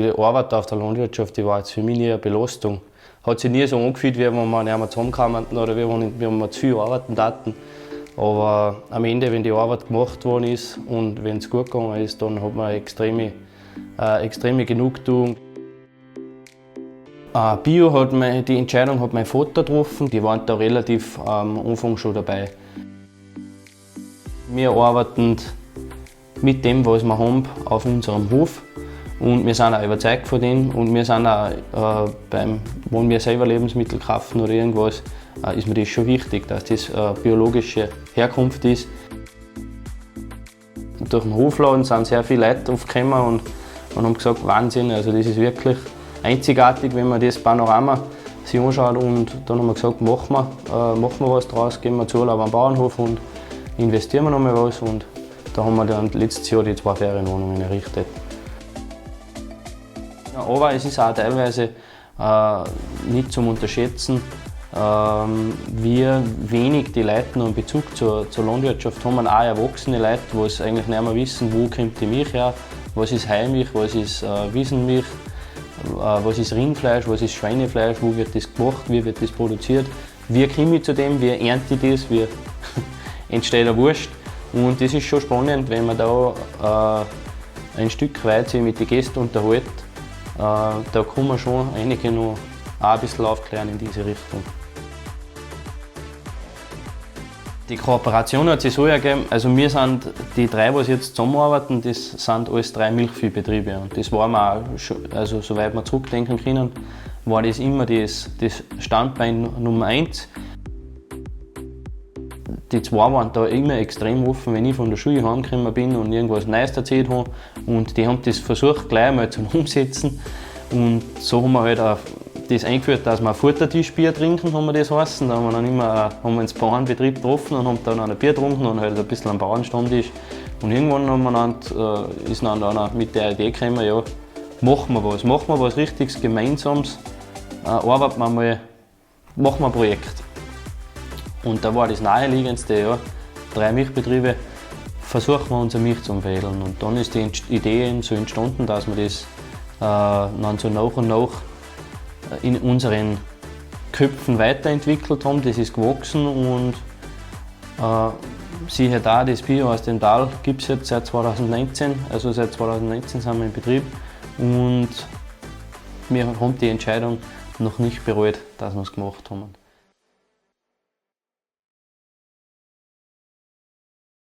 Die Arbeit auf der Landwirtschaft, die war jetzt für mich nie eine Belastung. Hat sich nie so angefühlt, wie wenn wir nicht mehr zusammenkamen oder wie wenn wir zu viel arbeiten taten. Aber am Ende, wenn die Arbeit gemacht worden ist und wenn es gut gegangen ist, dann hat man eine extreme Genugtuung. Bio hat mein, die Entscheidung hat mein Vater getroffen. Die waren da relativ am Anfang schon dabei. Wir arbeiten mit dem, was wir haben, auf unserem Hof. Und wir sind auch überzeugt von dem. Und wir sind auch, wenn wir selber Lebensmittel kaufen oder irgendwas, ist mir das schon wichtig, dass das biologische Herkunft ist. Und durch den Hofladen sind sehr viele Leute aufgekommen und haben gesagt, Wahnsinn, also das ist wirklich einzigartig, wenn man das Panorama sich anschaut. Und dann haben wir gesagt, machen wir was draus, gehen wir zu Urlaub am Bauernhof und investieren wir noch mal was. Und da haben wir dann letztes Jahr die 2 Ferienwohnungen errichtet. Ja, aber es ist auch teilweise nicht zum Unterschätzen, wie wenig die Leute noch einen Bezug zur Landwirtschaft haben, auch erwachsene Leute, die es eigentlich nicht mehr wissen, wo kommt die Milch her, was ist Heimilch, was ist Wiesenmilch, was ist Rindfleisch, was ist Schweinefleisch, wo wird das gemacht, wie wird das produziert, wie komme ich zu dem, wie ernte ich das, wie entsteht eine Wurst. Und das ist schon spannend, wenn man da ein Stück weit sich mit den Gästen unterhält. Da kann man schon einige noch auch ein bisschen aufklären in diese Richtung. Die Kooperation hat sich so ergeben, also wir sind die 3, die jetzt zusammenarbeiten, das sind alles 3 Milchviehbetriebe. Und das war mir auch schon, also soweit wir zurückdenken können, war das immer das Standbein Nummer 1. Die 2 waren da immer extrem offen, wenn ich von der Schule heimgekommen bin und irgendwas Neues erzählt habe. Und die haben das versucht gleich einmal zum Umsetzen. Und so haben wir halt auch das eingeführt, dass wir Futtertischbier trinken, haben wir das heißen. Da haben wir dann immer, haben wir uns Bauernbetrieb getroffen und haben dann ein Bier getrunken und halt ein bisschen am Bauernstammtisch. Und irgendwann haben wir dann ist dann einer mit der Idee gekommen, ja, machen wir was Richtiges, Gemeinsames, arbeiten wir mal, machen wir ein Projekt. Und da war das Naheliegendste, ja, 3 Milchbetriebe, versuchen wir unsere Milch zu veredeln. Und dann ist die Idee eben so entstanden, dass wir das dann so nach und nach in unseren Köpfen weiterentwickelt haben. Das ist gewachsen und siehe da, das Bio aus dem Tal gibt's jetzt seit 2019. Also seit 2019 sind wir in Betrieb und wir haben die Entscheidung noch nicht bereut, dass wir's gemacht haben.